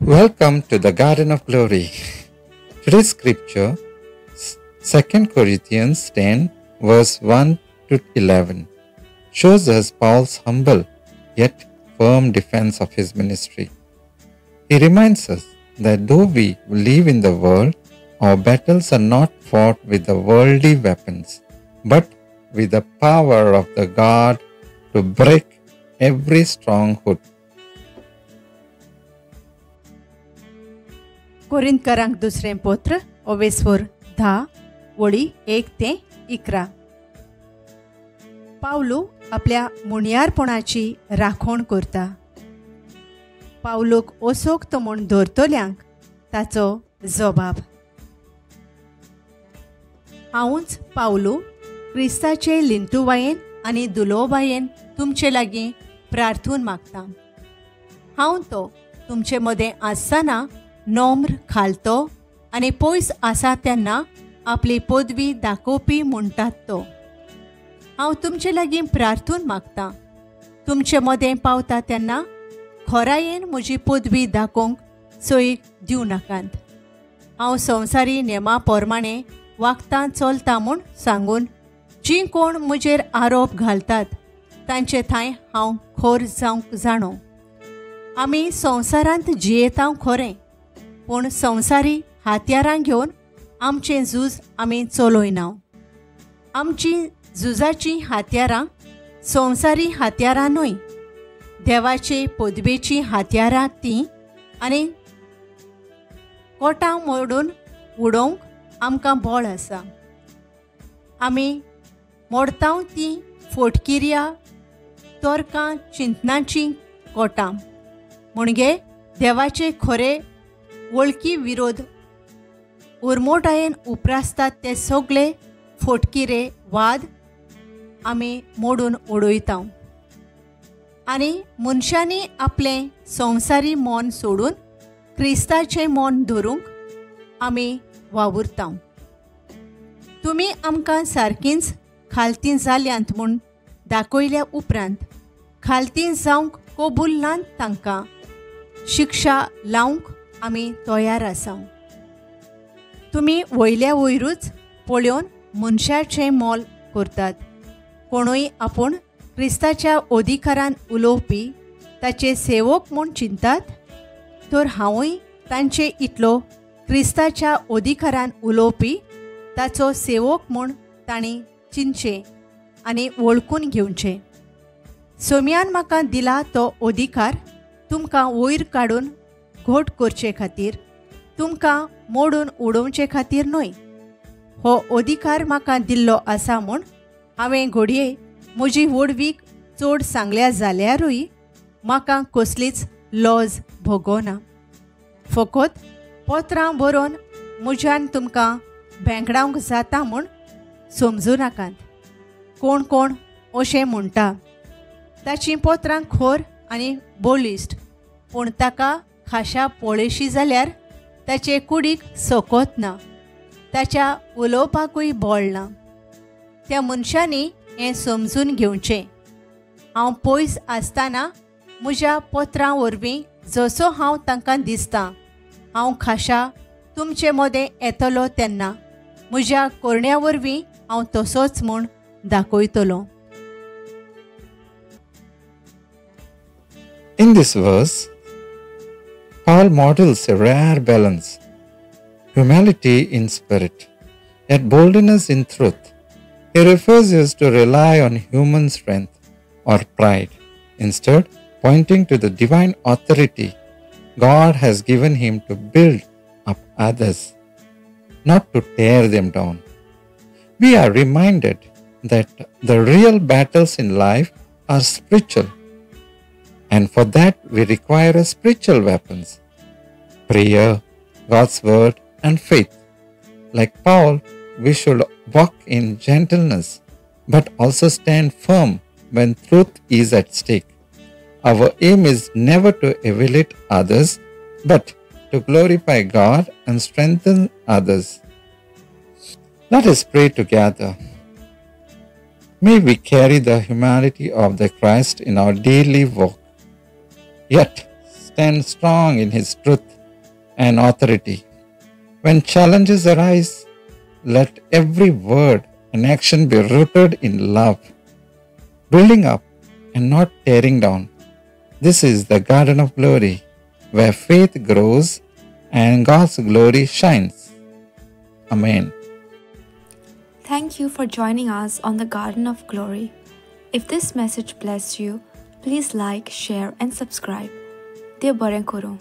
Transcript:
Welcome to the Garden of Glory. Today's scripture, 2 Corinthians 10, verse 1 to 11, shows us Paul's humble yet firm defense of his ministry. He reminds us that though we live in the world, our battles are not fought with the worldly weapons, but with the power of the God to break every stronghold. कोरिंतकारांक दुसरें पत्र ओवेस्वर 10 वळी 1 ते 11. पावलू आपल्या मुणयारपणाची राखण करता. पावलूक ओसोक्त म्हूण धरतल्यांक ताचो जबाब. हांवूच पावलू क्रिस्ताचे लिंतुवायेन आनी दुलोबायेन तुमचे लागीं प्रार्थून मागता. हांव तो तुमचे मदें आसतना नम्र खालतो आनी पयस आसा तेन्ना आपली पदवी दाखोवपी म्हणटात तो. हांव तुमचे लागीं प्रार्थून मागता. तुमचे मदें पावता तेन्ना खोरायेन म्हजी पदवी दाखोवंक सोयीक दिवं नाकात. हांव संवसारी नेमा प्रमाणे वागतां चलता म्हूण सांगून जीं कोण म्हजेर आरोप घालतात तांचे थांय हांव खोर जावंक जाणो. आमी संवसारांत जियेता खरें, पूण संवसारी हातयारां घेवन आमचें झूज आमी चलयना. आमची झुजाचीं हातयारां संवसारी हातयारां न्हय, देवाचे पदवेचीं हातयारां तीं आनी कोटां मोडून उडोवंक आमकां बळ आसा. आमी मोडतांव तीं फोटकिऱ्या तर्कां चिंतनाचीं कोटां म्हणजे देवाचे खरे वळखी विरोध उरमोटायेन उप्रासतात ते सगळे फोटकिरे वाद आमी मोडून उडयता. आनी मनशांनी आपलें संवसारी मन सोडून क्रिस्ताचें मन धरूंक आमी वावुरता. तुमी आमकां सारकींच खालती जाल्यांत म्हूण दाखयल्या उपरांत खालती जावंक कबूल नात तांकां शिक्षा लावंक आमी तयार आसा. तुमी वयल्या वयरूच पळोवन मनशाचें मोल करतात. कोणूय आपूण क्रिस्ताच्या अधिकारान उलोवपी ताचे सेवक म्हूण चिंतात, तर हांवूय तांचे इतलो क्रिस्ताच्या अधिकारान उलोवपी ताचो सेवक म्हूण तांणी चिंतचें आनी वळखून घेवचें. सोम्यान म्हाका दिला तो अधिकार तुमकां वयर काडून घोट करचे खातीर, तुमकां मोडून उडोवचे खातीर न्हय. हो अधिकार म्हाका दिल्लो आसा म्हूण हांवें घडये म्हजी व्हडवीक चड सांगल्या जाल्यारूय म्हाका कसलीच लॉज भोगोना. फकत पत्रां बरोवन म्हज्यान तुमकां भेंकडावंक जाता म्हूण समजूं नाकात. कोण कोण अशें म्हणटा ताचीं पत्रां खोर आनी बळिश्ट, पूण ताका खाशा पळयशी जाल्यार ताचे कुडीक सकत ना, ताच्या उलोवपाकूय बळ ना. त्या मनशांनी हें समजून घेवचें. हांव पयस आसतना म्हज्या पत्रां वरवीं जसो हांव तांकां दिसता, हांव खाशा तुमचे मदें येतलो तेन्ना म्हज्या करण्या वरवीं हांव तसोच म्हूण दाखयतलो. In this verse, Paul models a rare balance, humility in spirit, yet boldness in truth. He refuses to rely on human strength or pride, instead pointing to the divine authority God has given him to build up others, not to tear them down. We are reminded that the real battles in life are spiritual, and for that we require a spiritual weapons, prayer, God's word and faith. Like Paul, we should walk in gentleness, but also stand firm when truth is at stake. Our aim is never to evaluate others, but to glorify God and strengthen others. Let us pray together. May we carry the humanity of the Christ in our daily walk, yet stand strong in His truth. and authority. When challenges arise, let every word and action be rooted in love, building up and not tearing down. This is the Garden of Glory, where faith grows and God's glory shines. Amen. Thank you for joining us on the Garden of Glory. If this message blessed you, please like, share and subscribe. Dev बरें करूं.